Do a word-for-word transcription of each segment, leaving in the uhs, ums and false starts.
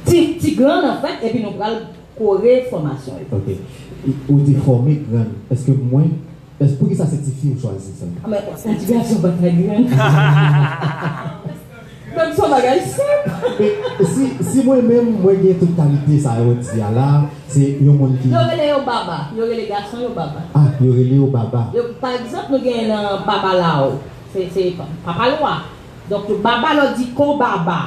ti, ti grann, anfèt, epi nou pral kore fòmasyon yo. Ok. Ou di fòme grann. Èske mwen, èske, poukisa se tifi ou chwazi sa? Ah, men, yon ti gason pa ka grann. Menm se yon bagay senp. Men si, si mwen menm, mwen gen tout kalite sa yo di a la, se yon moun ki Yo rele yo baba. Yo rele gason yo baba. Ah, yo rele yo baba. Yo, pa egzanp, nou gen nan baba la, se, se pa- papa lwa. Donk, baba, lè w di ko baba.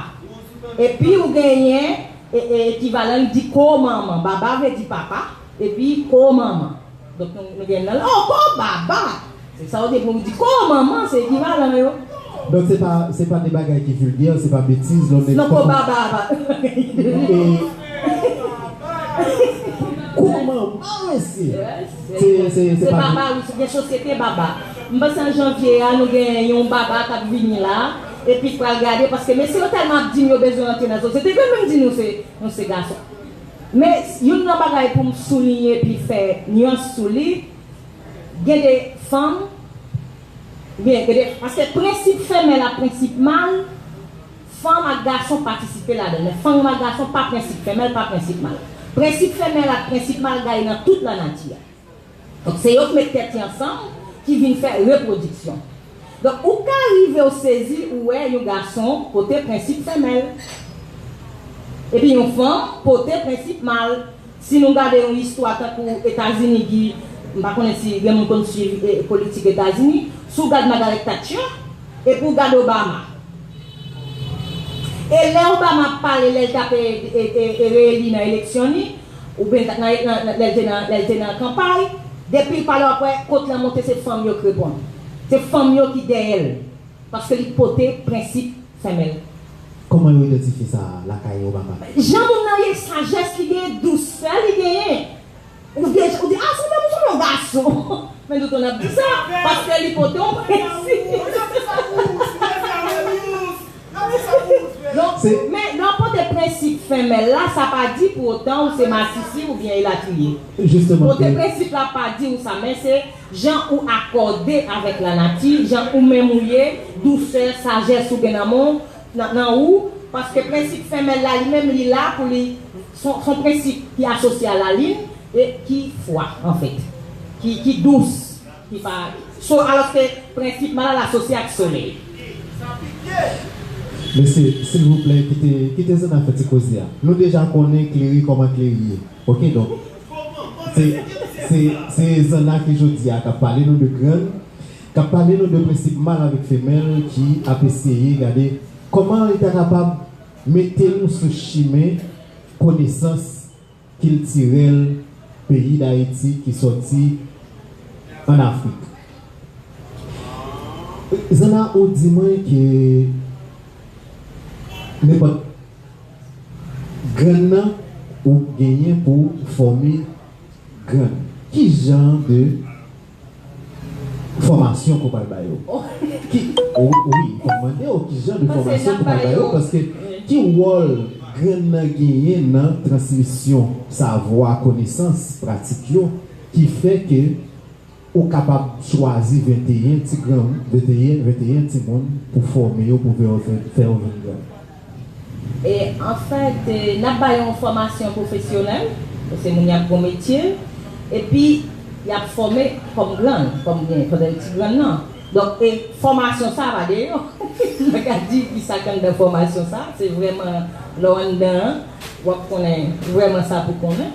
Epi ou genyen e, e, ekivalan, li di ko manman. Baba vle di papa, epi ko manman. Donk, nou, nou gen nan, oh, ko baba! Se sa w te pou di ko manman, se ekivalan yo. Donk, se pa, se pa de bagay ki vilgè, se pa betiz, lè w di Non, ko baba, pa. E, ko manman, mesye! Yes, Se, se, se se pa baba, wi, se gen sosyete baba. M panse an janvye a, nou gen yon baba k ap vini la, epi k pral gade, paske mesye yo tèlman ap di m yo bezwen rantre nan sosyete, yo menm di nou se, nou se gason. Men, youn nan bagay pou m souliye epi fè nyans sou li, gen de fanm, oubyen gen de, paske prensip femèl ak prensip mal, fanm ak gason patisipe ladan l, men fanm ak gason pa prensip femèl, pa prensip mal. Prensip femèl ak prensip mal gaye nan tout lanati a. Donk, se yo k met tèt yo ansanm, ki vin fè repwodiksyon. Donk, ou ka rive w sezi, ou wè yon gason pote prensip femèl. Epi yon fanm pote prensip mal. Si nou gade yon istwa tankou Etazini, ki, m pa konnen si gen moun konn swiv, eh, politik Etazini, si w gad Margaret Thatcher, epi w gad Obama. E lè Obama ap pale, lè l t ap, eh, eh, eh, eh, reeli nan eleksyon li, oubyen nan, nan, nan, lè l te nan, lè l te nan kanpay, depi l pale, w ap wè kot lan monte, se fanm yo k reponn. Se fanm yo ki dèyè l. Paske li pote prensip femèl. Kòman yo idantifye sa lakay Obama? Jan moun nan ye, sajès li genyen, dousè li genyen. Ou deja, ou di, ah, se yon nonm, se yon gason. Men tout moun ap di sa, paske li pote yon prensip. Donk, Se- men lè w pote prensip femèl la, sa pa di pou otan ou se masisi oubyen elatriye. Jisteman, Pote ke prensip la pa di ou sa, men se jan ou akòde avèk lanati, jan ou menm ou ye, dousè, sajès ou gen nan men w, nan, nan ou, paske prensip femèl la, li menm li la pou li, se yon, se yon prensip ki asosye a lalin e ki fwa, anfèt, ki, ki dous, ki pa, so, alòske prensip mal la asosye ak solèy. Mesye, silvouplè, kite, kite Zana fè ti koze a. Nou deja konnen Klere kòman Klere ye. Ok, donk, se, se, se Zana ki jodi a k ap pale nou de grann, k ap pale nou de prensip mal avèk femèl ki ap eseye gade kòman li ta kapab mete nou sou chimen konesans kiltirèl peyi Dayiti ki sòti ann Afrik. Zana, ou di mwen ke nenpòt grann nan ou genyen pou fòme grann. Ki jan de fòmasyon ke w pral ba yo? Ki, o, wi, fò m mande w ki jan de fòmasyon ke w pral ba yo, paske ki wòl grann nan genyen nan transmisyon savwa, konesans, pratik yo, ki fè ke ou kapab chwazi venteyen ti granmoun, venteyen, venteyen timoun pou fòme yo, pou fè yo, fè yo vin grann? E, anfèt, e, n ap ba yo yon fòmasyon pwofesyonèl, se moun y ap gon metye, epi y ap fòme kòm grann, kòm gen, pandan ti grann nan. Donk, e, fòmasyon sa a pa deyò. Mwen ka di ki sa k anndan fòmasyon sa a, se vrèman lè w anndan an, w ap konnen vrèman sa pou konnen.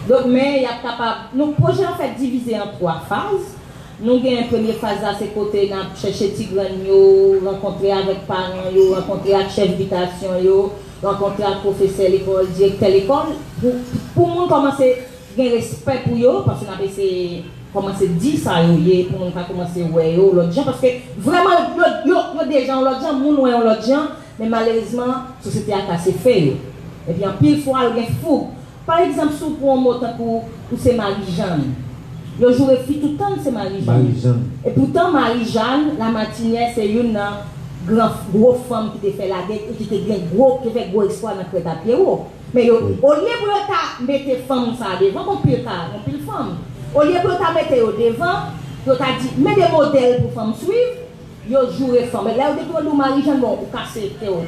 Donk, men y ap kapab, nou, pwojè an fèt divize an twa faz. Nou gen premye faz la, se kote n ap chèche ti grann yo, rankontre avèk paran yo, rankontre ak chèf bitasyon yo, rankontre ak pwofesè lekòl, direktè lekòl, pou, pou moun kòmanse gen respè pou yo, paske n ap eseye kòmanse di sa yo ye, pou moun ka kòmanse wè yo lòt jan, paske vrèman, yo, yo, yo deja yon lòt jan, moun wè yon lòt jan, men malerezman, sosyete a kase fè yo. Epi anpil fwa, yo gen foug. Pa egzanp, si w pran yon mo tankou ou se Marijàn, yo joure fi toutan se Marijàn. Marijàn. E poutan, Marijàn, Lamatinyè, se youn nan gran, gwo fanm ki te fè lagè e ki te gen gwo, ki fè gwo eksplwa nan Krèt a Pyewo. Men yo, Wi. olye pou yo ta mete fanm sa a devan, gon pil ka, gon pil fanm. Olye pou yo ta mete yo devan, yo ta di, men de modèl pou fanm swiv, Yo joure fanm. Lè yo depi yo di w Marijàn, bon, ou kase kè w.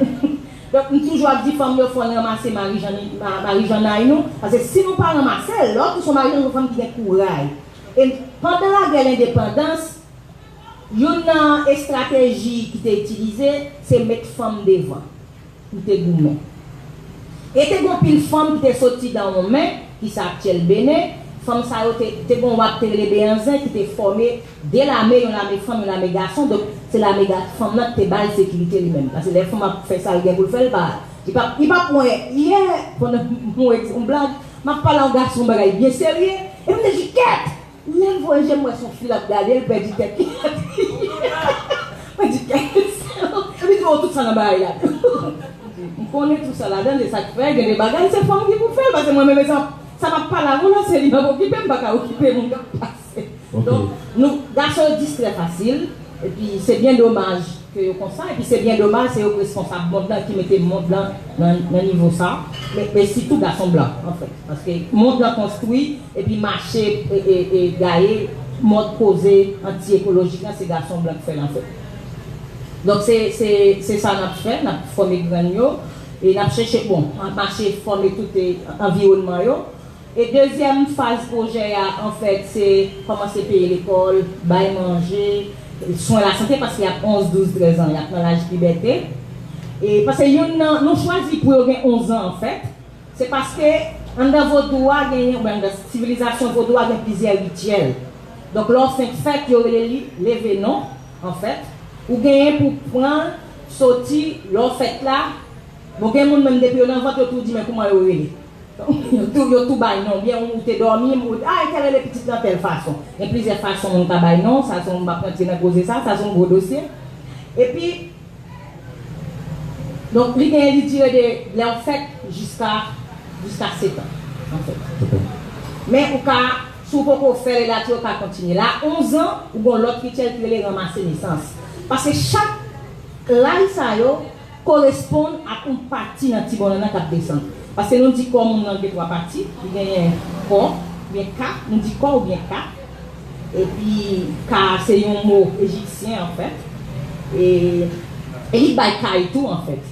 Donk, m toujou ap di fanm yo, fò n ranmase Marijàn, ma- Marijàn ay nou. Paske si nou pa ranmase l, lè w di se yon Marijàn, yon fanm ki gen kouraj. E pandan lagè lendepandans, youn nan estrateji ki te itilize, se met fanm devan pou te goumen. E te gen anpil fanm ki te soti nan yon men, ki se aktyèl Benen. Fanm sa yo te, te gen yon wa ki te rele Beyanzen, ki te fòme de lame, yon lame fanm, yon lame gason. Donk, se lame ga- fanm nan ki te ba l sekirite li menm. Paske lè fanm ap fè sa l gen pou l fè, l pa, li pa, li pa pran yè, pandan mwen di yon blag, m ap pale a yon gason bagay byen serye, epi m te di, kèt! Lè l voye je m wè se yon fi l ap gade, l pèdi tèt li. Mwen di, kèt! Epi di, oh, tout sa nan bagay la. M konnen tout sa ladan, e sa k fè, gen de bagay, se fanm ki pou fè l, paske mwen menm, sa, sa m ap pale avè w la, se li m ap okipe, m pa ka okipe moun k ap pase. Ok. Donk, nou, gason yo distrè fasil, epi se byen domaj ke yo konsa, epi se byen domaj, se yo k responsab mond lan, ki mete mond lan nan, nan nivo sa, men, men sitou gason blan, anfèt. Paske mond lan konstwi, epi mache, e, e, e gaye mòd koze anti-ekolojik la, se gason blan k fè l, anfèt. Donk, se, se, se sa n ap fè, n ap fòme grenn yo, e n ap chèche, bon, mache fòme tout, e, anviwònman yo. E dezyèm faz pwojè a, anfèt, se kòmanse peye lekòl, bay manje, swen lasante, paske y ap onz, douz, trèz an, y ap nan laj pibète. E paske youn nan, nou chwazi pou yo gen onz an, anfèt, se paske anndan vodou a genyen, oubyen anndan sivilizasyon vodou a gen plizyè rityèl. Donk, lè w fenk fèt, yo rele li leve non, anfèt. Ou genyen pou pran l, soti, lè w fèt la, bon, gen moun menm depi yo nan vant, yo tou di, men kouman yo rele? Yo tou, yo tou bay non, oubyen ou te dòmi, ou, ah, entèl rele pitit lan tèl fason. Gen plizyè fason moun ka bay non, sa se yon, m ap rantre nan koze sa, sa se yon gwo dosye. Epi, donk, li gen, li dire de lè w fèt jiska, jiska sèt an, anfèt. Ok. Men ou ka, si w poko fè l la, ou ka kontinye. La, onz an, ou gen yon lòt rityèl ki rele ranmase nesans. Paske chak laj sa yo, koresponn ak yon pati nan ti bonnann nan k ap desann. Paske nou di kò moun nan gen twa pati, li genyen kò, oubyen ka, nou di kò oubyen ka. Epi ka se yon mo ejipsyen, anfèt. E, e li bay kay tou, anfèt.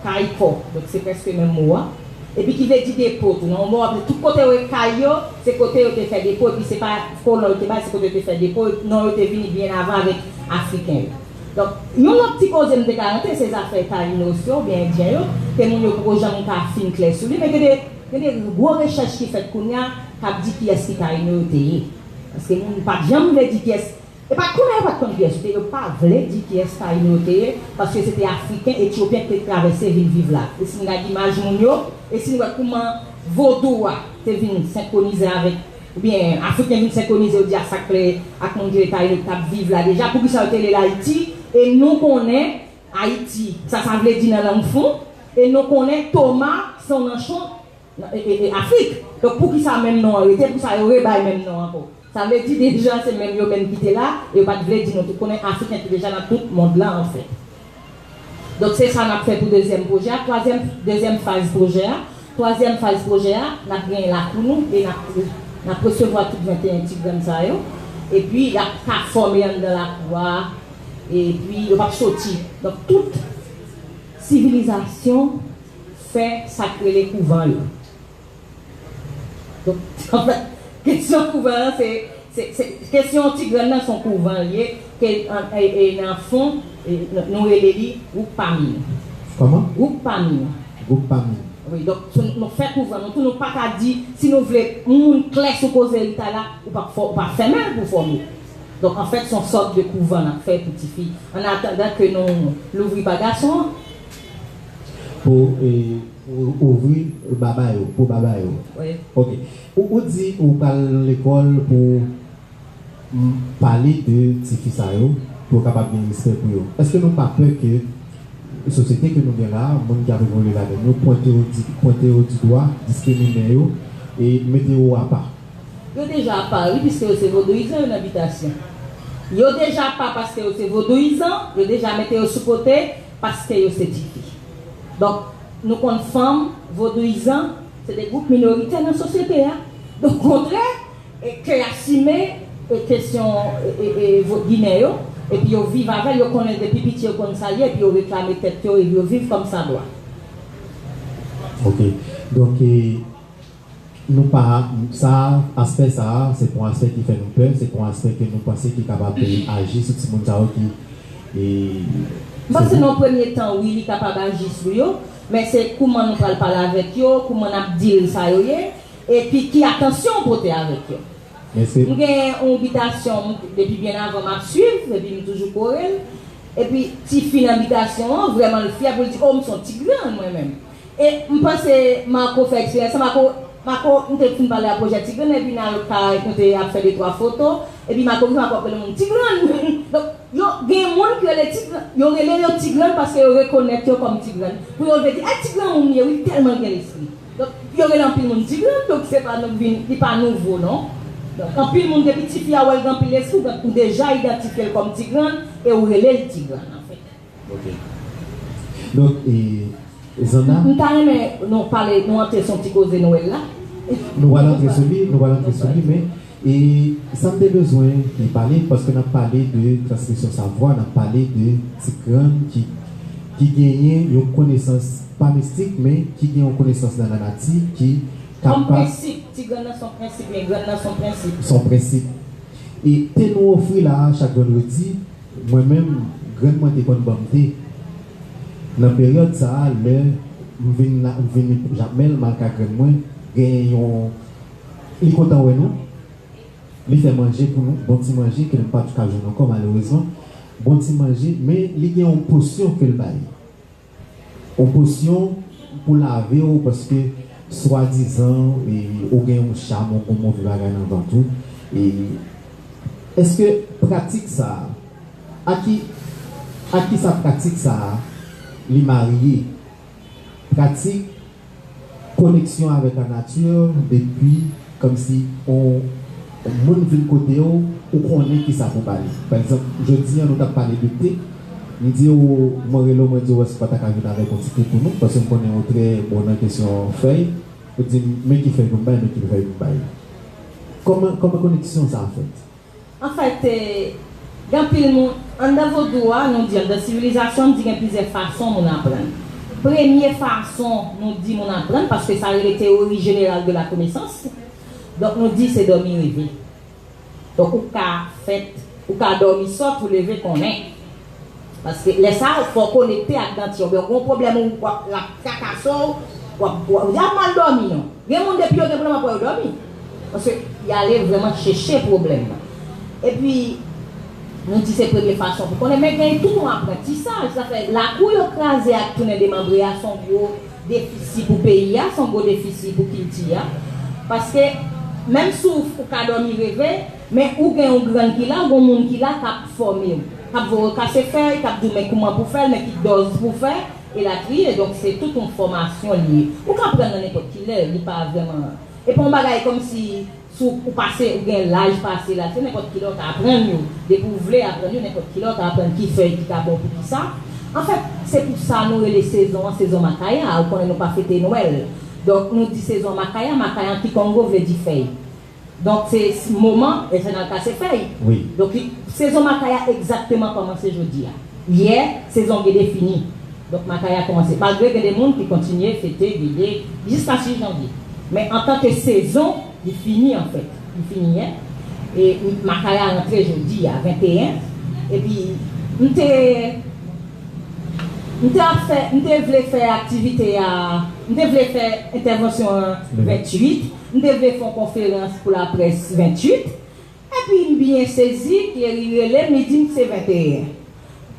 Kay kò. Donk, se prèske menm mo a. Epi ki vle di depo tou. Nan yon bò, w ap di tout kote yo kay yo, se kote yo te fè depo, epi se pa kolon yo te bay, se kote yo te fè depo, non yo te vini byen avan avèk Afriken yo. Donk, yon lòt ti koze m te ka rantre, se zafè Tayinos yo, oubyen Endyen yo, ke moun yo poko janm ka fin klè sou li, men gen de, gen de gwo rechèch ki fèt kounye a k ap di kiyès ki Tayino yo te ye. Paske moun pa t janm vle di kiyès, e pa t konnen, yo pa t konn kiyès yo te ye, yo pa vle di kiyès Tayino yo te ye, paske se te Afriken, Etyopyen ki te travèse vin viv la. E si n gade imaj moun yo, e si n wè kouman vodou a te vin senkwonize avèk oubyen Afriken vin senkwonize, yo di a sa k fè ak moun ki rete Ayiti k ap viv la deja, poukisa yo te rele l Ayiti, e nou konnen Ayiti, sa sa vle di nan lang fon, e nou konnen Toma se yon nanchon, e, e, e Afrik. Donk, poukisa menm non an rete, poukisa yo rebay menm non an ankò? Sa vle di deja se menm yo menm ki te la, e yo pa t vle di nou tout konnen Afriken te deja nan tout mond lan, anfèt. Donk, se sa n ap fè pou dezyèm pwojè a. Twazyèm, dezyèm faz pwojè a. Twazyèm faz pwojè a, n ap genyen lakou nou e n ap, n ap resevwa tout venteyen ti grenn sa yo. Epi, y ap ka fòme anndan lakou a. Epi, yo p ap soti. Donk, tout sivilizasyon fè sa k rele kouvan yo. Donk, anfèt, kesyon kouvan an, se, se, se, kesyon ti grenn nan, se yon kouvan l ye, ke, an, e, e, nan fon, e, n-, nou rele li gwoup Pamin. Kòman? Gwoup Pamin. Gwoup Pamin. Wi, donk, se nou, nou fè kouvan, nou tou, nou pa ka di, si nou vle, yon moun klè sou koze li ta la, ou p ap fò, ou p ap fèmen l pou fòme. Donk, anfèt, se yon sòt de kouvan n ap fè pou tifi. An atandan ke nou louvri pa gason an. Pou, e, ou, ouvri baba yo, pou baba yo. Wi. Ok. Ou, ou di ou pral lekòl pou, m, pale de tifi sa yo, pou yo kapab gen respè pou yo. Èske nou pa pè ke sosyete ke nou gen la, moun ki ap evolye ladan yo, pwente yo di, pwente yo di dwa, diskrimine yo, e mete yo apa? Yo deja apa, wi, piske yo se vodouyizan, yo nan bitasyon. Yo deja apa paske yo se vodouyizan, yo deja mete yo sou kote paske yo se tifi. Donk, nou konn fanm, vodouyizan, se de gwoup minoritè nan sosyete a. Donk, kontrè, e, ke asime, e, kesyon, e, e, e, vo-, ginen yo, Epi yo viv avè l, yo konnen l depi piti, yo konn sa l ye, epi yo reklame tèt yo, epi yo viv kòm sa dwa. Ok. Donk, e, nou pa, sa, aspè sa, se pa yon aspè ki fè nou pè, se pa yon aspè ke nou panse ki kapab aji sou timoun sa yo ki, e, M panse nan premye tan, wi, li kapab aji sou yo, men se kouman nou pral pale avèk yo, kouman n ap di l sa yo ye, epi ki atansyon w pote avèk yo. M gen yon bitasyon depi byen avan m ap swiv, epi m toujou kore l. Epi tifi nan bitasyon an, vrèman l fyè pou l di, o, m se yon ti grann mwen menm. E m panse Marco fè eksperyans sa. Marco, Marco, m te fin pale a pwojè ti grann, epi n al kay, nou te ap fè de twa foto, epi Marco vin, Marco ap rele moun ti grann. Donk, yo, gen moun ki rele ti grann, yo rele yo ti grann paske yo rekonèt yo kòm ti grann. Pou yo vle di, ay, ti granmoun li ye, wi, tèlman l gen lespri. Donk, yo rele anpil moun ti grann, donk se pa nou vin, li pa nouvo non. Donk, anpil moun depi tifi a wè l gen anpil lespri, donk ou deja idantifye l kòm ti grann e ou rele l ti grann, anfèt. Ok. Donk, e, Zanda? M ta renmen nou pale, nou antre sou ti koze Nwèl la. Nou pral antre sou li, nou pral antre sou li, men E sa m te bezwen li pale, paske n ap pale de transmisyon savwa, n ap pale de ti grann ki, ki genyen yon konesans, pa mistik, men ki gen yon konesans nan lanati, ki kapab. Kòm prensip, ti grann nan se yon prensip, men grann nan se yon prensip. Se yon prensip. E te nou ofri la a chak vandredi, mwen menm, grann mwen te konn ban m te. Nan peryòd sa a, lè m vin, m vin Jakmèl, m al ka grann mwen, genyen yon, li kontan wè nou. Li fè manje pou nou, bon ti manje ke nou pa ka jwenn ankò malerezman. Bon ti manje, men li gen yon posyon ke l bay. Yon posyon pou lave w paske swadizan e, ou gen yon cham, ou gen yon move bagay nan vant ou. E èske pratik sa a, a ki, a ki sa pratik sa a li marye? Pratik koneksyon avèk lanati, depi kòmsi yon moun vin kote w, ou konnen kisa pou pale. Pa egzanp, jodi a nou t ap pale de te, m di w, mwen rele w, mwen di w, èske w pa ta ka vin avèk yon ti te pou nou, paske m konnen w trè bon nan kesyon fèy, ou di m, men ki fèy pou m bay, men ki fèy pou m bay. Kòman, kòman koneksyon sa a fèt? Anfèt, e, gen anpil moun, anndan vodou a, nou di, anndan sivilizasyon, nou di gen plizyè fason moun aprann. Premye fason nou di moun aprann, paske sa rele théorie générale de la connaissance, donk nou di se dòmi reve. Donk ou ka fèt, ou ka dòmi sòt, ou leve konnen. Paske lè sa a, fò w konekte ak dantye. Oubyen w gen yon pwoblèm ou w ap, l ap trakase w, w ap, w ap, w ap mal dòmi non. Gen moun depi yo gen pwoblèm ap wè yo dòmi. Paske y ale vrèman chèche pwoblèm nan. Epi, nou di se premye fason pou konnen, men gen tout yon aprantisaj. Sa fè lakou yo kraze ak tounen demanbre a se yon gwo defisi pou peyi a, se yon gwo defisi pou kilti a. Paske, menm si w ka dòmi reve, men ou gen yon grann ki la, ou gen yon moun ki la k ap fòme w, k ap voye w kase fèy, k ap di w men kouman pou fè l, men ki dòz pou fè, elatriye. Donk, se tout yon fòmasyon li ye. Ou ka aprann nan nenpòt ki lè, li pa vrèman. E pa yon bagay kòmsi, si w pase, ou gen laj pase la, se nenpòt ki lè w ka aprann yo. Depi w vle aprann yo, nenpòt ki lè w ka aprann ki fèy ki ka bon pou ki sa. Anfèt, se pou sa nou rele sezon an sezon makaya. Ou konnen nou pa fete Nwèl. Donk, nou di sezon makaya, makaya an kikongo vle di fèy. Donk, se moman, e se nan ka se fèy. Donk, sezon makaya egzakteman kòmanse jodi a. Yè, sezon gede fini. Donk, makaya kòmanse. Malgre gen de moun ki kontinye fete gede jiska sis janvye. Men antanke sezon, li fini anfèt. Li fini yè. E makaya rantre jodi a, venteyen. Epi, m te, m te ap fè, m te vle fè aktivite a, m te vle fè entèvansyon an ventuit. M te vle fè yon konferans pou laprès ventuit. Epi m byen sezi, Cléry rele m, li di m se venteyen.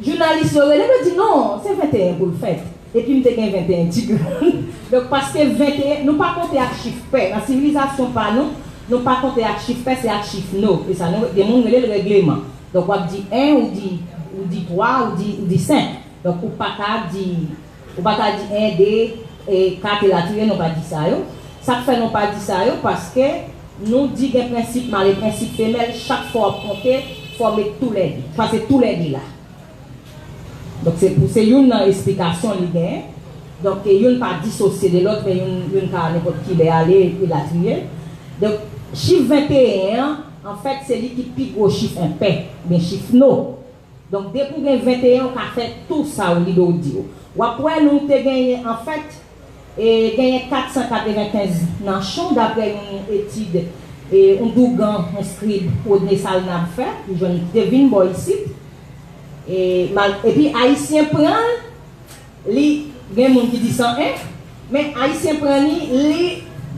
Jounalis yo rele m, yo di non, se venteyen pou l fèt. Epi m te gen venteyen ti grenn. Donk, paske venteyen, nou pa konte ak chif pè. Nan sivilizasyon pa nou, nou pa konte ak chif pè, se ak chif no. E sa, nou, gen moun rele l regleman. Donk, w ap di en, ou di, ou di twa, ou di, ou di senk. Donk, ou pa ka di, ou pa ka di en, de, e, kat, elatriye, nou pa di sa yo. Sa k fè nou pa di sa yo, paske nou di gen prensip mal e prensip femèl, chak fwa w ap konte, fò w met toulède, paske toulède la. Donk, se pou, se youn nan esplikasyon li genyen. Donk, youn pa disosye de lòt, men youn, youn ka nenpòt ki lè ale, elatriye. Donk, chif venteyen an, anfèt, se li ki pi gwo chif enpè, oubyen chif no. Donk, depi w gen venteyen, ou ka fè tou sa w lide w di yo. W ap wè, nou te genyen, anfèt, e genyen kat san katrevenkenz nanchon, daprè yon etid e yon dougan, yon skrib Rodney Salnab fè, li jwenn, li te vin bò isit. E, mal, epi Ayisyen pran l, li, gen moun ki di san en, men Ayisyen pran li, li,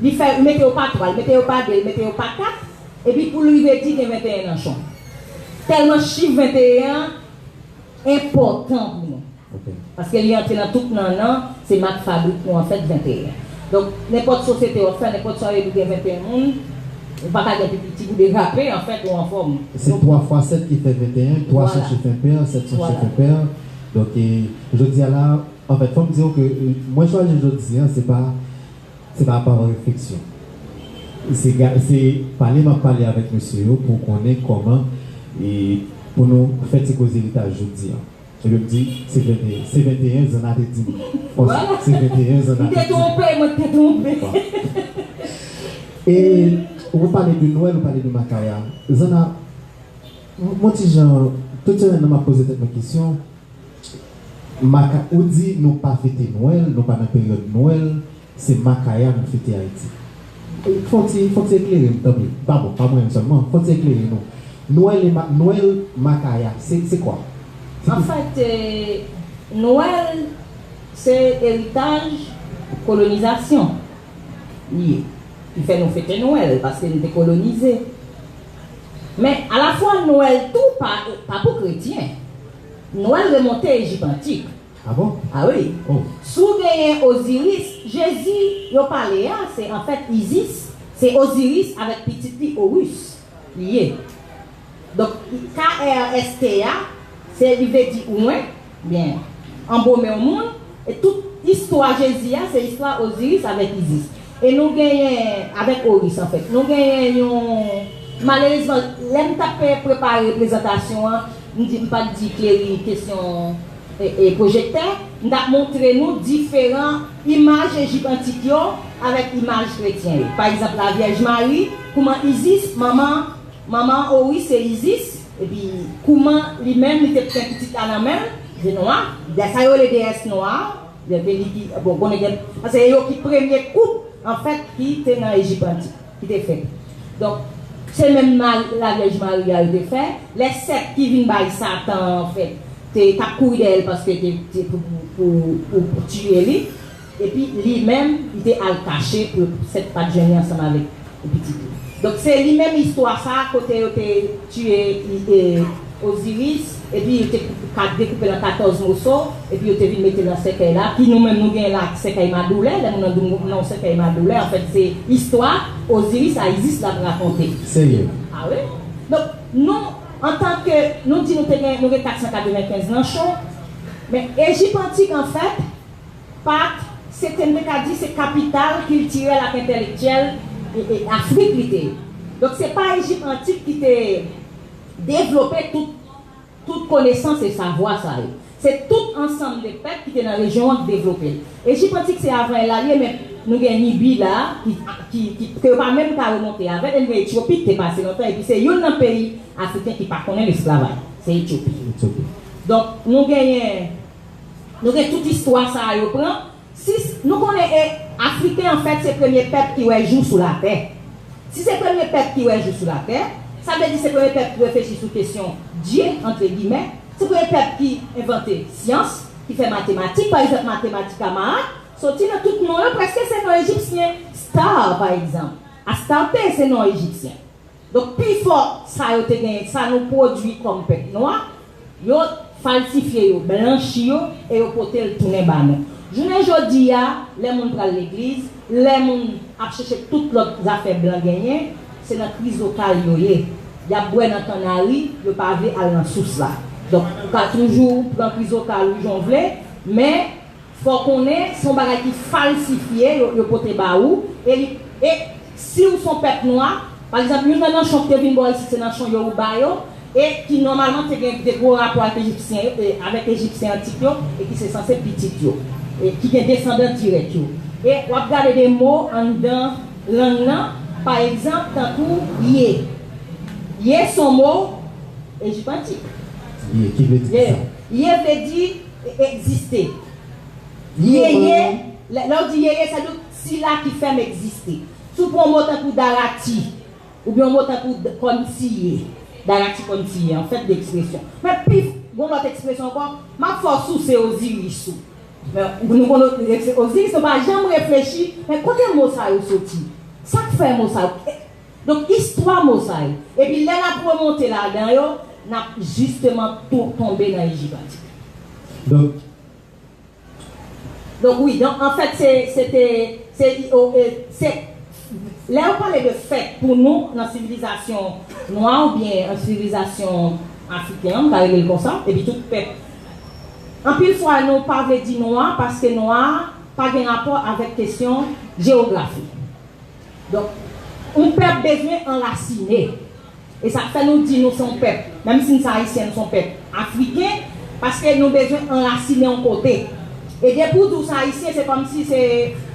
li fè, li mete yo pa twa, li mete yo pa de, li mete yo pa kat, epi pou l rive di gen venteyen nanchon. Tèlman chif venteyen an enpòtan pou nou. Paske li antre nan tout nannan, se mak fabrik nou anfèt venteyen. Donk, nenpòt sosyete w ap fè, nenpòt sa w ap gen venteyen moun, ou pa ka gen pi piti pou derape, anfèt, ou anfòm. Se twa fwa sèt ki fè venteyen, twa se chif enpè, sèt se chif enpè. Donk, e, jodi a la, anfèt, fò m di w ke, e, mwen chwazi jodi a, se pa, se pa pa refleksyon. Se ga-, se pale m ap pale avèk mesye yo pou konnen kòman, e, pou nou fè ti koze eritaj jodi a. Epi m di, se venteyen, se venteyen, Zanna te di m. Bon, se venteyen, Zanna te di m. M te twonpe, mwen te twonpe. Bon. E ou pale de Nwèl, ou pale de Makaya. Zanna, m, m on ti jan, tout semèn nan m ap poze tèt mwen kesyon. Maka, ou di nou pa fete Nwèl, nou pa nan peryòd Nwèl, se Makaya nou fete Ayiti. Fò w ti, fò w ti eklere m, tanpri. Pa bon, pa mwen menm sèlman. Fò w ti eklere nou. Nwèl e Ma-, Nwèl Makaya, se, se kwa? Anfèt, e, Nwèl, se eritaj kolonizasyon li ye. Ki fè nou fete Nwèl, paske nou te kolonize. Men, alafwa, Nwèl tou pa, pa pou kretyen. Nwèl remonte Ejip antik. Ah bon? Ah wi. Oh. Si w genyen Oziris, Jezi yo pale a, se anfèt Izis, se Oziris avèk pitit li Oris li ye. Donk, K R S T a, se, li vle di ouen, byen, anbome yon moun, e tout istwa Jezi a, se istwa Oziris avèk Izis. E nou genyen, avèk Oris, anfèt, nou genyen yon, malerezman, lè m t ap pre-, prepare prezantasyon an, m di, m pa t di Cléry kesyon, e, e, pwojektè, m t ap montre nou diferan imaj Ejip antik yo avèk imaj kretyen yo. Pa egzanp, Lavyèj Mari, kouman Izis, manman, manman Oris se Izis, epi kouman li menm li te pran pitit la nan men l, se nwa, sa yo rele deyès nwa, Gen peyi ki, bon, konnen gen, paske se yo ki premye koup, anfèt, ki te nan Ejip antik, ki te fèt. Donk, se menm Mari, Lavyèj Mari a yo te fè. Lè sèt ki vin bay Satan an, anfèt, te, t ap kouri dèyè l paske te, te pou, pou, pou, pou tiye li. Epi, li menm, li te al kache pou sèt pa t jwenn li ansanm avèk pitit li. Donk, se li menm istwa sa a, kote yo te tiye, e, Oziris, epi yo te koup-, ka dekoupe l an katòz moso, epi yo te vin mete l nan sèkèy la, ki nou menm nou genyen la, sèkèy madoulè, lè moun nan di w nan yon sèkèy madoulè, anfèt, se istwa Oziris a Izis l ap rakonte. Serye? A wi. Donk, nou, antanke, nou di nou te gen, nou gen kat san katrevenkenz nanchon, men Ejip antik, anfèt, pa t, se te, m te ka di, se kapital kiltirèl ak entèlektyèl, e, e, Afrik li te ye. Donk, se pa Ejip antik ki te devlope tout, tout konesans e savwa sa yo. Se tout ansanm de pèp ki te nan rejyon an ki devlope l. Ejip antik se avan Ela li ye, men nou gen Nibi la, ki, ki, ki, ke yo pa menm ka remonte avè l, e nou gen Etyopi ki te pase lontan, epi se youn nan peyi afriken ki pa konnen lesklavaj, se Etyopi. Etyopi. Donk, nou genyen Nou gen tout istwa sa a yo pran. Si s-, nou konnen, e, Afriken, anfèt, se premye pèp ki wè jou sou latè. Si se premye pèp ki wè jou sou latè, sa vle di se premye pèp ki reflechi sou kesyon Dye, antre gimè, se premye pèp ki envante syans, ki fè matematik, pa egzanp, matematik Kamarak, soti nan tout non yo, prèske se non ejipsyen. Star, pa egzanp. Astarte se non ejipsyen. Donk, pifò sa yo te genyen, sa nou pwodui kòm pèp nwa, yo falsifye yo, blanchi yo, e yo pote l tounen ba nou. Jounen jodi a, lè moun pral legliz, lè moun ap chèche tout lòt zafè blan genyen, se nan krizokal yo ye. Y ap bwè nan kannari, yo pa vle al nan sous la. Donk, ou ka toujou pran krizokal ou jan w vle, men fò w konnen, se yon bagay ki falsifye, yo, yo pote ba ou, e li, e si w se yon pèp nwa, pa egzanp, youn nan nanchon ki te vin bò isit, se nanchon Yoruba yo, e ki nòmalman te gen de gwo rapò ak Ejipsyen yo, e avèk Ejipsyen antik yo, e ki se sanse pitit yo, e ki gen desandan dirèk yo. E w ap gade de mo anndan lang nan, pa egzanp, tankou ye. Ye se yon mo Ejip antik. Ye, ki vle di ki sa? Ye vle di egziste. Ye ye, lè lè w di ye ye, sa vle di sila ki fè m egziste. Si w pran yon mo tankou Darati, oubyen yon mo tankou d- kòmsi ye. Darati kòmsi ye, an fèt de ekspresyon. Men pi, gon lòt ekspresyon ankò, m ap fè w souse Oziris ou. Men nou konn Oziris, nou pa janm reflechi, men kote mo sa yo soti? Sa k fè mo sa yo? Donk, istwa mo sa yo. Epi lè n ap remonte ladan yo, n ap jisteman tou- tonbe nan Ejip antik. Donk, Donk, wi, donk, anfèt, se, se te, se, o, e, se, lè yo pale de fèt pou nou, nan sivilizasyon nwa oubyen nan sivilizasyon afriken an, m ka rele l konsa, epi tout pèp, anpil fwa, nou pa vle di nwa, paske nwa pa gen rapò avèk kesyon jewografi. Donk, yon pèp bezwen anrasine. E sa k fè nou di nou se yon pèp, menm si n se ayisyen, nou se yon pèp afriken, paske nou bezwen anrasine yon kote. E depi w di w se ayisyen, se kòmsi se,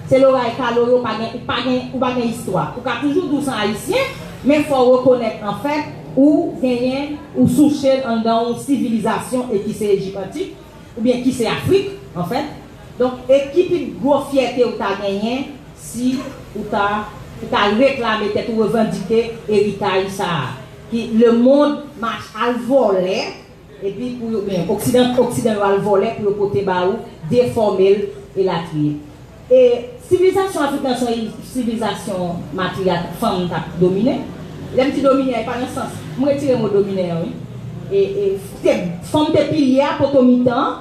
se loray kalo yo, pa gen, pa gen, ou pa gen istwa. Ou ka toujou di w se ayisyen, men fò w rekonèt, anfèt, ou genyen, ou souche anndan yon sivilizasyon e ki se Ejip antik, oubyen ki se Afrik, anfèt. Donk, e ki pi gwo fyète ou ta genyen si ou ta, ou ta reklame tèt ou, revandike eritaj sa a, ki lemonn mach al vòlè, epi pou yo, ben, oksidan, oksidan yo al vòlè pou yo pote ba ou, defòme l, elatriye. E sivilizasyon afriken se yon sivilizasyon matriyakal, fanm t ap domine. Lè m di domine a, e pa nan sans, m retire mo domine an, wi. E, e se fanm te pilye a, poto mitan an.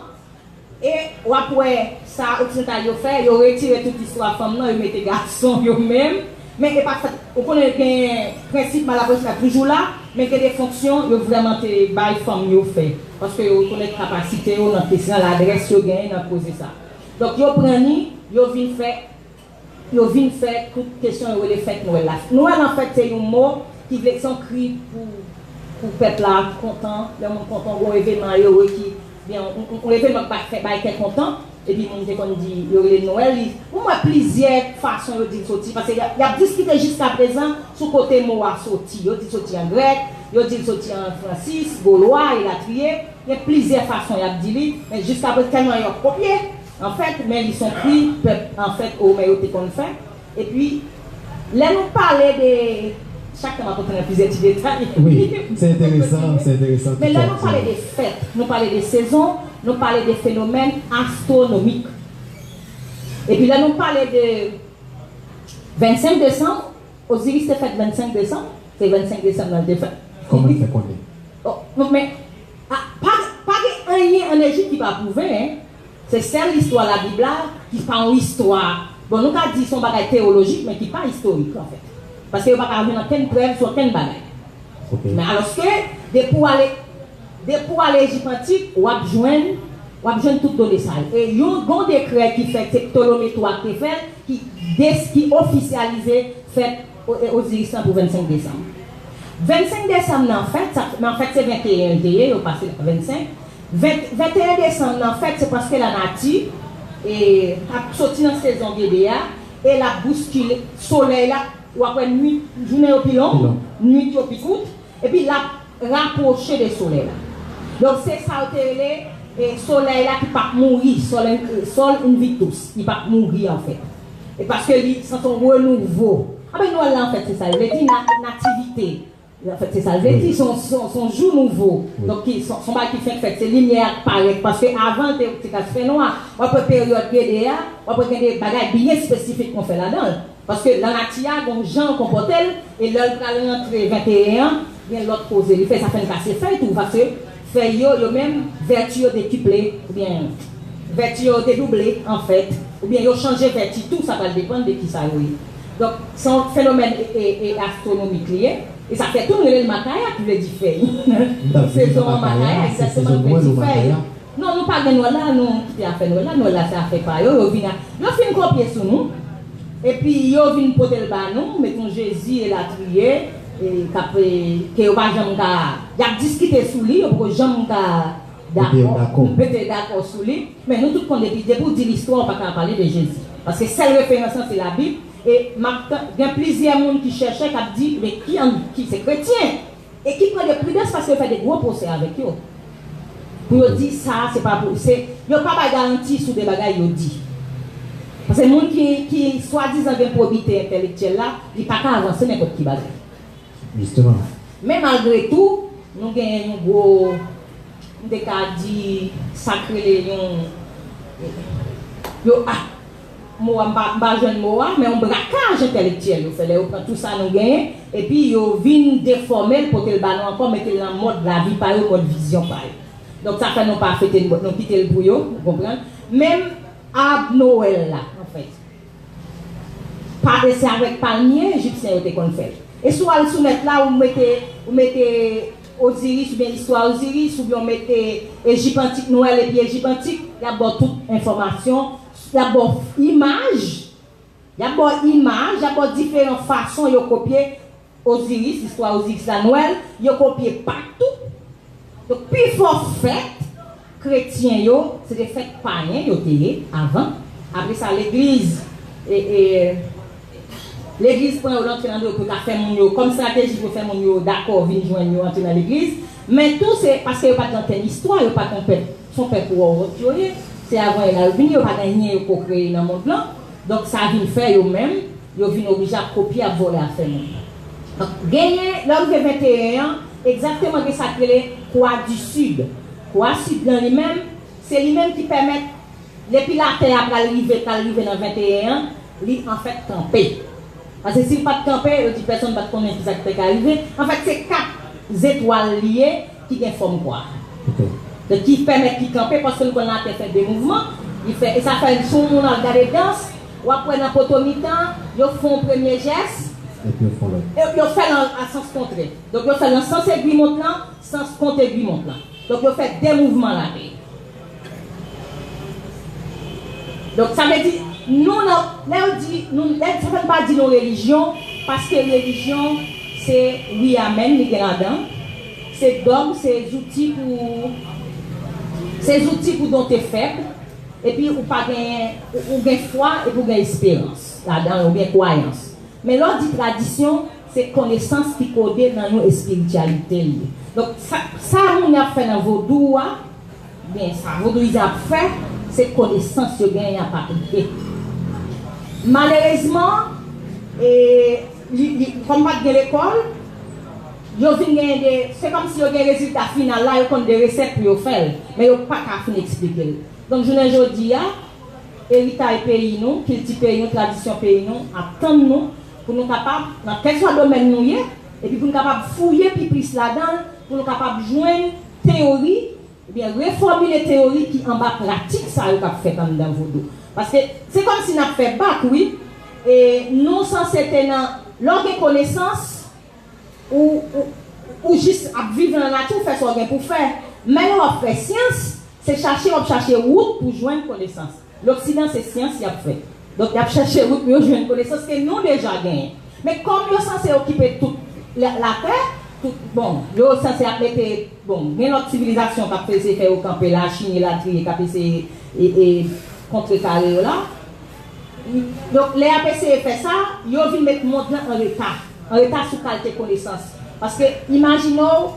E w ap wè sa oksidantal yo fè, yo retire tout istwa fanm nan, yo mete gason yo menm. Men e pa fèt, ou konnen gen prensip malaprensip la toujou la, men gen de fonksyon yo vrèman te bay fanm yo fè. Paske yo rekonèt kapasite yo nan kesyon ladrès yo genyen nan koze sa. Donk, yo pran ni, yo vin fè, yo vin fè tout kesyon yo rele fèt Nwèl la. Nwèl, anfèt, se yon mo ki vle, se yon kri pou, pou pèp la kontan, lè moun kontan, gon evenman yo ki, byen, yon, yon, yon evenman k bay kè kontan, epi moun te konn di, yo rele Nwèl, li, pou mwen, plizyè fason yo di l soti, paske y ap, y ap diskite jiskaprezan sou kote mo a soti. Yo di l soti an grèk, yo di l soti an fransis, golwa, elatriye. Gen plizyè fason y ap di li, men jiskaprezan tèlman yo ap kopye, anfèt, men li se yon kri pèp, anfèt, Womè yo te konn fè. Epi, lè nou pale de, chak tan m ap antre nan plizyè ti detay. Wi, se enteresan, se enteresan. Men lè nou pale de fèt, nou pale de sezon, nou pale de fenomèn astwonomik. Epi lè nou pale de vennsenk desanm, Oziris te fèt vennsenk desanm, se vennsenk desanm nan l te fèt. Kòman l fè konnen? Oh, non, men, a, pa, pa gen anyen ann Ejip ki pa pwouve, en. Se sèl istwa Labib la ki pa yon istwa, bon, nou ka di se yon bagay teyolojik, men ki pa istorik, anfèt. Paske yo pa ka jwenn okenn prèv sou okenn bagay. Ok. Men alòske, depi w ale, depi w ale Ejip antik, w ap jwenn, w ap jwenn tout done sa yo. E yon, gon dekrè ki fèt, se Ptolome twa k te fè l, ki des-, ki ofisyalize fèt O-, e, Oziris lan pou vennsenk desanm. Vennsenk desanm nan, anfèt, sa, men anfèt, se venteyen l te ye, yo pase vennsenk. Ven-, venteyen desanm nan, anfèt, se paske lanati, e, ap soti nan sezon Gede a, e l ap bouskile solèy la, w ap wè nwit, jounen yo pi long, nwit yo pi kout, epi l ap rapwoche de solèy la. Donk, se sa yo te rele, e, solèy la ki p ap mouri, Sol, Sol Invictus, li p ap mouri, anfèt. E paske li, se yon renouvo. Anben, Nwèl la, anfèt, se sa yo vle di, na-, nativite. Anfèt, se sa l vle di, se yon, se yon, se yon jou nouvo. Donk, ki, se, se yon bagay ki fenk fèt, se limyè a k parèt. Paske avan, l te, te ka fè nwa. W ap wè peryòd Gede a, w ap wè gen de bagay byen espesifik k on fè ladan l. Paske lanati a, gon jan l konpòte l, e lè l pral rantre venteyen an, gen lòt koze. Li fè sa fè n kase fèy tou, paske fèy yo, yo menm, vèti yo dekiple, oubyen vèti yo dedouble, anfèt, oubyen yo chanje vèti tou, sa pral depann de kisa yo ye. Donk, se yon fenomèn e, e, e astwonomik li ye, e sa fè tou nou rele l Makaya, ki vle di fèy. Sezon an Makaya, egzakteman, ki vle di fèy. Non, nou pa gen Nwèl la, nou kite afè Nwèl la. Nwèl la, se afè pa yo. Yo vin a, yo fin kopye sou nou. Epi, yo vin pote l ba nou, met yon Jezi, elatriye, e k ap, e, ke yo pa janm ka, y ap diskite sou li, yo poko janm ka dakò, mete yo dakò sou li. Men nou tout konn depi, depi w di listwa, w pa ka pale de Jezi. Paske sèl referans lan, se Labib. E m ap tan-, gen plizyè moun ki chèchè, k ap di, men ki an, ki se kretyen. E ki pran de pridans paske yo fè de gwo pwosè avèk yo. Pou yo di sa, se pa pou, se, yo pa bay garanti sou de bagay yo di. Paske moun ki, ki swadizan gen pwobite entèlektyèl la, li pa ka avanse nenpòt ki bagay. Jisteman. Men malgre tou, nou genyen yon gwo, m te ka di, sa k rele yon, yo, ah, mo a, m pa, m pa jwenn mo a, men yon brakaj entèlektyèl yo fè lè yo pran tou sa nou genyen, epi yo vin defòme l, pote l ba nou ankò, mete l nan mòd lavi pa yo, mòd vizyon pa yo. Donk sa fè nou pa fete l, nou kite l pou yo, ou konprann? Menm ab Nowèl la, anfèt. Pa, e se avèk palmye ejipsyen yo te konn fè l. E si w al sou nèt la, ou mete, ou mete Oziris oubyen istwa Oziris, oubyen w mete Ejip antik, Nwèl epi Ejip antik, y ap ba w tout enfòmasyon, y ap ba w imaj, y ap ba w imaj, y ap ba w diferan fason yo kopye Oziris, istwa Oziris la, Nwèl, yo kopye Pak tou. Donk, pifò fèt kretyen yo, se te fèt payen yo te ye avan. Apre sa, legliz, e, e, legliz pran yo, rantre nan yo pou ta fè moun yo, kòm estrateji pou fè moun yo dakò vin jwenn yo antre nan legliz. Men tou, se paske yo pa t gen ankenn istwa, yo pa t gen pèp, se yon pèp wòwòt yo ye. Se avan yo la yo vini, yo pa gen anyen yo ko kreye nan mond lan. Donk, sa vin fè yo menm, yo vin oblije ap kopye, ap vòlè afè moun. Donk, genyen, lè w rive venteyen an, egzakteman gen sa k rele Kwa di Sid. Kwa Sid lan li menm, se li menm ki pèmèt, depi latè a pral rive, pral rive nan venteyen an, li anfèt kanpe. Paske si l pa t kanpe, yo di pèsonn pa t konnen kisa k te ka rive. Anfèt, se kat zetwal li ye ki gen fòm kwa. Donk, ki pèmèt li kanpe, paske nou konn latè fè de mouvman, li fè, e sa fè si yon moun al gade dans, w ap wè nan poto mitan, yo fè yon premye jès, Epi yo fè lòt. e yo fè l an, an sans kontrè. Donk, yo fè l nan sans egwi mont lan, sans kont egwi mont lan. Donk, yo fè de mouvman latè. Donk, sa vle di, nou nan, lè yo di, nou, lè, sa fè n pa di nou relijyon, paske relijyon, se wi, amèn, li gen ladan. Se dòg, se zouti pou, se zouti pou donte fèb. Epi ou pa gen, ou, ou gen fwa, epi ou gen esperans ladan, ou gen kwayans. Men lè w di tradisyon, se konesans ki kode nan yon espirityalite li ye. Donk, sa, sa moun yo ap fè nan vodou a, oubyen sa vodouyizan ap fè, se konesans yo genyen ap aplike. Malerezman, e, li, li, kòm pa t gen lekòl, yo vin genyen de, se kòmsi yo gen rezilta final la, yo konn de resèt pou yo fè l, men yo pa ka fin eksplike l. Donk, jounen jodi a, eritay peyi nou, kilti peyi nou, tradisyon peyi nou ap tann nou pou nou kapab, nan kèlswa domèn nou ye, epi pou nou kapab fouye pi plis ladan l, pou nou kapab jwenn teyori, oubyen refòmile teyori ki anba pratik sa yo k ap fèt anndan vodou. Paske se kòmsi n ap fè bak, wi, e nou sanse te nan, lè w gen konesans, ou, ou, ou jis ap viv nan lanati, ou fè sa w gen pou fè. Men lè w ap fè syans, se chache w ap chache wout pou jwenn konesans. Loksidan, se syans y ap fè. Donk, y ap chache wout pou yo jwenn konesans ke nou deja genyen. Men kòm yo sanse okipe tout la, latè, tout, bon, yo sanse ap mete, bon, gen lòt sivilizasyon k ap eseye fè yo kanpe, Lachin, elatriye, k ap eseye e, e, kontrekare yo la. Donk, lè y ap eseye fè sa, yo vin met mond lan an reta, an reta sou kalite konesans. Paske, imajine w,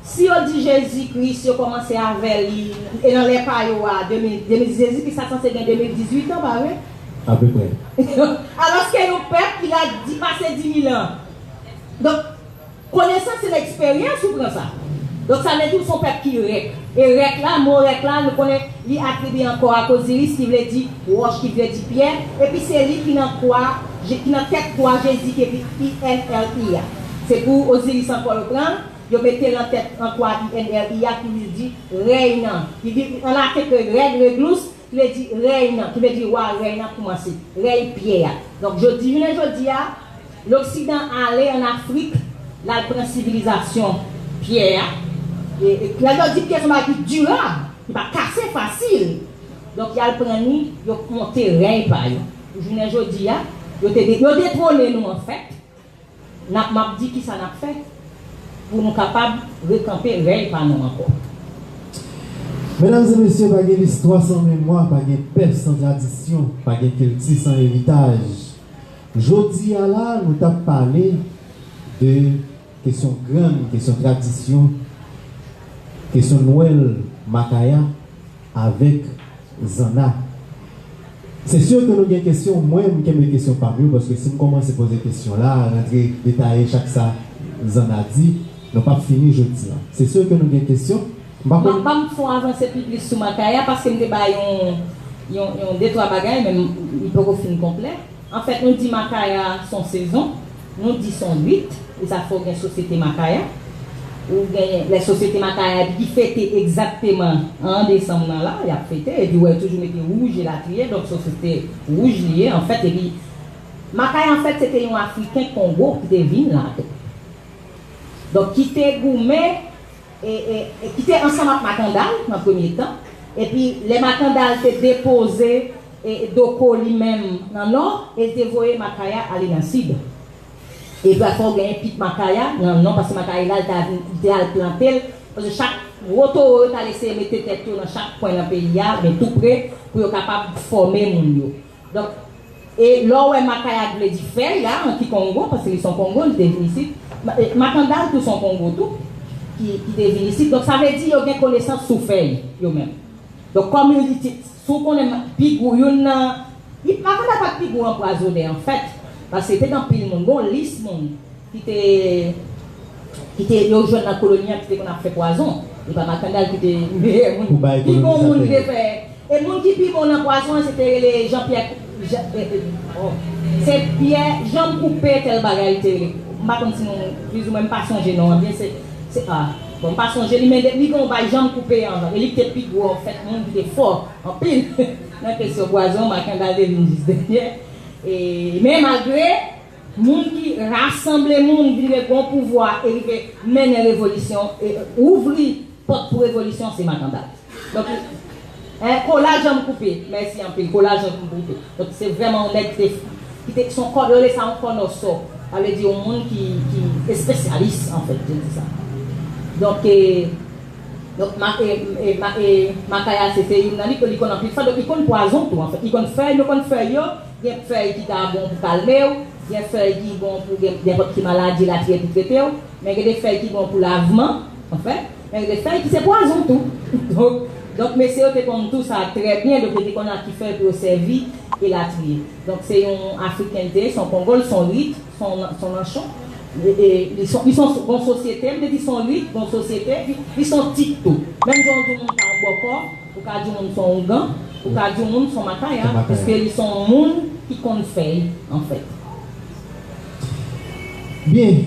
si yo di Jezi Kris, yo kòmanse avè li, e nan lè pa yo a, de mil, de mil, Jezi Kris la sanse gen de mil dizuit an, pa vre? Apeprè. Alòske yon pèp ki la di, pase di mil an. Donk, konesans se nan eksperyans ou pran sa. Donk, sa vle di w se yon pèp ki rèk. E rèk la, mo rèk la, nou konnen li atribye ankò ak Oziris, ki vle di wòch, ki vle di pyè. Epi se li ki nan kwa, Je- ki nan tèt kwa Jezi, ki epi I N R I a. Se pou Oziris ankò yo pran l, yo mete l nan tèt an kwa I N R I a, ki vle di rèy nan. Li di, an laten ke règ, reglus, ki vle di rèy nan, ki vle di wa rèy nan koumanse, rèy pyè a. Donk, jodi, jounen jodi a, Loksidan ale ann Afrik, l al pran sivilizasyon pyè a. E, e, lè yo di pyè se yon bagay ki dirab, ki pa kase fasil. Donk, y al pran li, yo monte rèy pa yo. Pou jounen jodi a, yo te, yo detwone nou, anfèt. N ap, m ap di kisa n ap fè pou nou kapab rekanpe rèy pa nou ankò. Medam e mesye, pa gen listwa san memwa, pa gen pèp san tradisyon, pa gen kilti san eritaj. Jodi a la, nou t ap pale de kesyon grann, kesyon tradisyon, kesyon Nwèl, Makaya avèk Zanna. Se si ke nou gen kesyon, mwen, m kenbe kesyon pa m yo, paske si m kòmanse poze kesyon la, rantre detaye chak sa Zanna di, nou p ap fini jodi a. Se si ke nou gen kesyon, m pa konn. Ban m fè yon avanse pi plis sou Makaya, paske m te bay yon, yon, yon de twa bagay, men m, li poko fin konplè. Anfèt, nou di Makaya s on sezon, nou di s on rit, e sa fè w gen Sosyete Makaya. Ou gen lè Sosyete Makaya epi ki fete egzakteman an desanm nan la, y ap fete, epi w wè yo toujou mete wouj elatriye, donk Sosyete wouj li ye, anfèt, epi Makaya, anfèt, se te yon Afriken Kongo ki te vin la tou. Donk, ki te goumen e, e, e ki te ansanm ak Makandal nan premye tan. Epi, lè Makandal te depoze e, e, Doko li menm nan nò, e li te voye Makaya ale nan sid. Epi, fò w genyen pit Makaya nan nò, paske Makaya la, li te al, li te al plante l. Paske chak gwo towo yo t al eseye mete tèt yo nan chak kwen nan peyi a, men tou pre, pou yo kapab fòme moun yo. Donk, e lè w wè Makaya k vle di fèy la, an Kikongo, paske li s on Kongo, li te vin isit. Ma-, e, Makandal tou s on Kongo tou, ki, ki te vin isit. Donk, sa vle di yo gen konesans sou fèy, yo menm. Donk, kòm yo di, si w konnen ma-, pi gwo, youn nan, li, Makandal pa t pi gwo anpwazonè, anfèt, paske te gen anpil moun, gen yon lis moun ki te, ki te, yo jwenn nan koloni an ki te konn ap fè pwazon. E pa Makandal ki te meyè moun. Pou bay kolonizatè yo. Pi bon moun ki te fè. E moun ki pi bon nan pwazon an, se te rele Jean Pierre, Jean, e, e, oh. Se Pierre Janm Koupe tèl bagay li te rele. M pa konn si nou, plizoumwen m pa sonje non an byen, se, se, a, bon, m pa sonje li, men li gen yon bay Janm Koupe anvan. E li ki te pi gwo, anfèt, moun ki te fò anpil nan kesyon pwazon, Makandal te vin jis dènye. E, men malgre Moun ki rasanble moun, vin gen gwo pouvwa e rive mennen revolisyon, e ouvri pòt pou revolisyon, se Makandal. Donk, en, Kola Janm Koupe, mèsi anpil, Kola Janm Koupe. Donk, se vrèman yon nèg ki te, ki te, s on kò, yo rele sa yon kònòsò. Sa vle di yon moun ki, ki espesyalis, anfèt, je di sa. Donk, e, donk, ma, e, e, ma, e, Makaya, se, se youn nan li, ke li konn anpil fè, donk, li konn pwazon tou, anfèt. Li konn fèy, nou konn fèy yo, Gen fèy ki ka bon pou kalme w, gen fèy ki bon pou gen nenpòt ki maladi, elatriye, pou trete w, men gen de fèy ki bon pou lavman, anfen, men gen de fèy ki se pwazon tou. Donk, donk mesye yo te konn tou sa trè byen, donk yo te konn ak ki fèy pou yo sèvi, elatriye. Donk se yon Afriken li te ye, s on Kongo, s on rit, s on, s on nanchon. E, e, li s on, li s on, bon sosyete, m te di s on rit, bon sosyete, li, li s on tit tou. Menm jan w di yon moun pa yon bòkò, Ou ka di yon moun s on ougan, ou ka di yon moun s on makaya, piske li s on moun ki konn fèy, anfèt. Byen,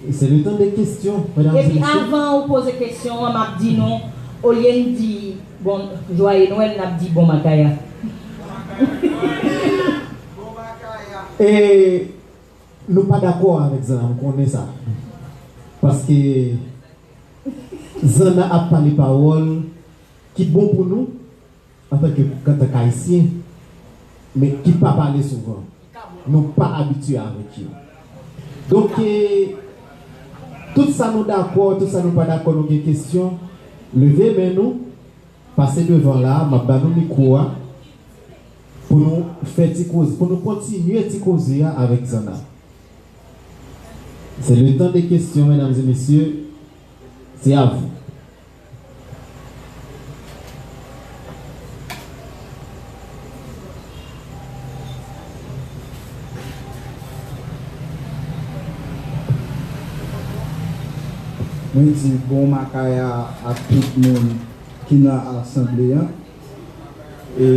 se le tan de kesyon, medam e mesye. Epi avan ou poze kesyon an, m ap di nou, olye n di bon, Joyeux Noël, n ap di bon makaya. E nou pa dakò avèk Zanna, m konnen sa. Paske Zanna ap pale pawòl ki bon pou nou antanke, antank Ayisyen, men ki pa pale souvan. Nou pa abitye avèk yo. Donk, e, tout sa nou dakò, tout sa nou pa dakò, nou gen kesyon, leve men nou, pase devan la, m ap ba nou mikwo a, pou nou fè ti koze, pou nou kontinye ti koze a avèk Zanna. Se le tan de kesyon, medam e mesye. Se a vou. Mwen di bon makaya ak tout moun ki nan asanble an. E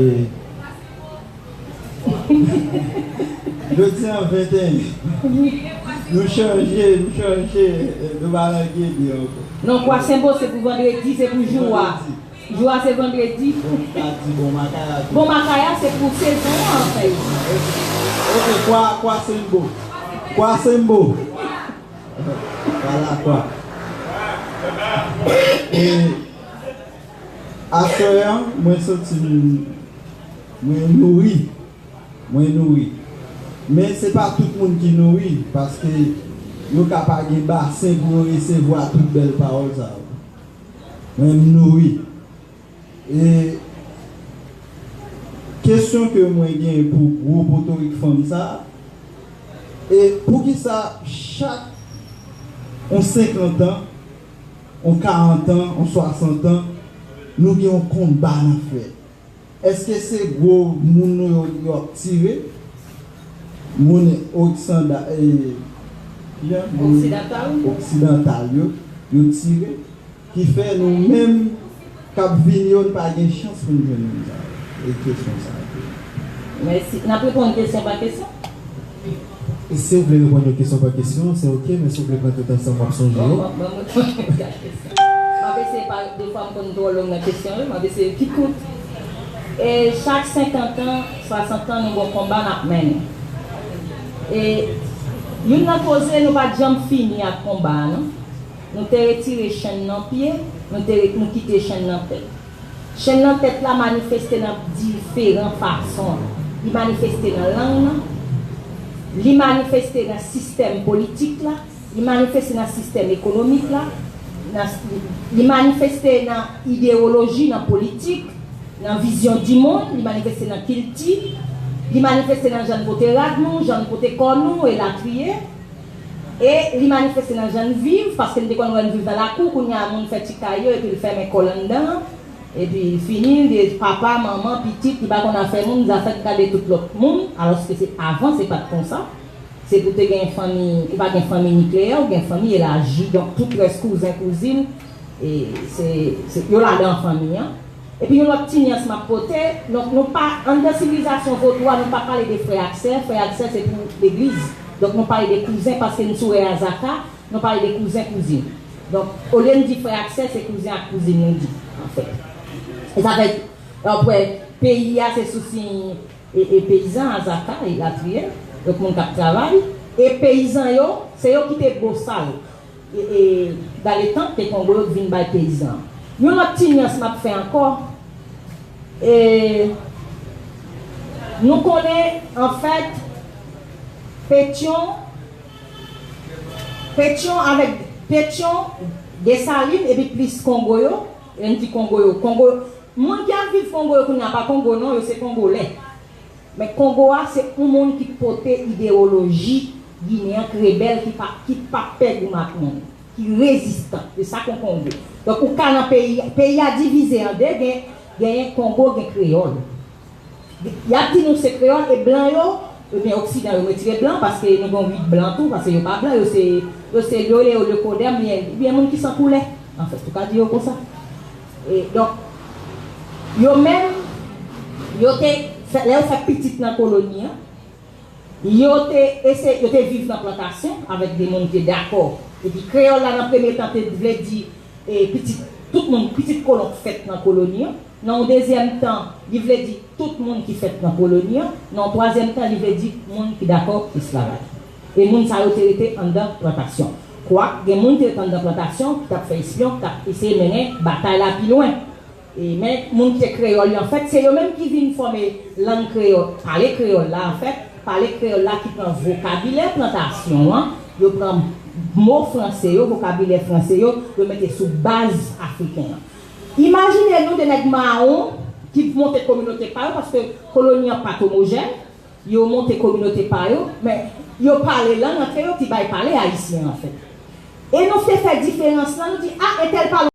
jodi an venteyen, nou chanje, nou chanje, e, nou pa nan gede ankò. Non, Kwa Senbo se pou vandredi, se pou jou a. Vandredi. Jou a se vandredi. Bon, ta di bon makaya tou. Bon makaya se pou sezon an, anfèt. Ok, Kwa, Kwa Senbo. Kwa Senbo. Kwa la, Kwa. E aswè an, mwen santi m, mwen nouri. Mwen nouri. Men se pa tout moun ki nouri, paske yo ka pa gen basen pou yo resevwa tout bèl pawòl sa yo. Mwen m nouri. E kesyon ke mwen gen pou gwo potorik fanm sa, e poukisa chak yon senkant an, yon karant an, yon swasant an, Nou gen yon konba n ap fè. Èske se gwo moun nou yo, yo ap tire? Moun oksanda, e, kijan? Moun oksidantal. Oksidantal yo, yo tire, ki fè nou menm k ap vini yo, n pa gen chans pou n jwenn moun sa yo. E kesyon sa a. Mèsi. N ap reponn kesyon pa kesyon. Si w vle reponn yon kesyon pa kesyon, se oke, men si w vle pran tout ansanm, w ap sonje yo. Bon, bon, bon, m ap eseye pa, defwa m konn twò long nan kesyon yo, m ap eseye pi kout. E chak senkant an, swasant an, nou gon konba n ap mennen. E youn nan koze, nou pa t janm fini ak konba a, non. Nou te retire chenn nan pye, nou te, nou kite chenn nan tèt. Chenn nan tèt la manifeste nan diferan fason. Li manifeste nan lang nan, li manifeste nan sistèm politik la, li manifeste nan sistèm ekonomik la, nan, li manifeste nan idewoloji, nan politik, nan vizyon di monn, li manifeste nan kilti, li manifeste nan jan n pote rad nou, jan n pote kò nou, elatriye. E li manifeste nan jan n viv, paske n te konn wè n viv nan lakou, kounye a moun fè ti kay yo epi l fèmen kò l anndan, epi fini, li papa, manman, pitit, li pa konn afè moun, zafè l gade tout lòt moun, alòske se, avan se pa t konsa. Se pou te gen fanmi, ou pa gen fanmi nikleyè, ou gen fanmi elaji, donk tout rès kouzen, kouzin, e se, se, yo ladan fanmi an. Epi yon lòt ti nyans m ap pote, donk nou pa, anndan sivilizasyon vodou a, nou pa pale de frè ak sè, frè ak sè se pou legliz. Donk nou pale de kouzen paske n sou rè Azaka, nou pale de kouzen, kouzin. Donk, olye n di frè ak sè, se kouzen ak kouzin nou di, anfèt. E sa fè, apre, peyi a se sou siy e, e peyizan, Azaka, elatriye, donk moun k ap travay. E peyizan yo, se yo ki te bosal. E, e, dan letan, te Kongo yo k vin bay peyizan. Yon lòt ti nyans m ap fè ankò, e, nou konnen, anfèt, Petyon, Petyon avèk, Petyon, Desalin, epi plis Kongo yo, e n di Kongo yo, Kongo, moun ki ap viv Kongo yo kounye a pa Kongo non, yo se Kongolè. Men Kongo a se yon moun ki pote idewoloji ginen an, ki rebèl, ki pa, ki pa pè goumen ak moun, ki rezistan. Se sa k yon Kongo. Donk ou ka nan peyi, peyi a divize an de, gen, genyen Kongo, gen kreyòl. Y ap di nou se kreyòl, e blan yo, ebyen oksidan yo retire blan, paske nou gen uit blan tou, paske yo pa blan, yo se, yo se yo le, yo le kodèm, byen, byen moun ki san koulè. Anfèt, ou ka di yo konsa. E, donk, yo menm, yo te fè, lè yo fè pitit nan koloni an, yo te eseye, yo te viv nan plantasyon avèk de moun ki te dakò. Epi kreyòl la, nan premye tan, te vle di, e, pitit, tout moun, pitit kolon k fèt nan koloni an. Nan yon dezyèm tan, li vle di tout moun ki fèt nan koloni an. Nan yon twazyèm tan, li vle di moun ki dakò esklavaj. E moun sa yo te rete anndan plantasyon. Kwak, gen moun te rete anndan plantasyon, ki t ap fè espyon, ki t ap eseye mennen batay la pi lwen. E, men, moun ki te kreyòl yo, anfèt, se yo menm ki vin fòme lang kreyòl, pale kreyòl la, anfèt, pale kreyòl la ki pran vokabilè plantasyon an, yo pran mo franse yo, vokabilè franse yo, yo mete sou baz afriken an. Imajine nou de nèg mawon ki monte kominote pa yo, paske koloni an pa t omojèn, yo monte kominote pa yo, men yo pale lang antre yo ki bay pale ayisyen, anfèt. E nou te fè diferans lan, nou di, a, entèl pale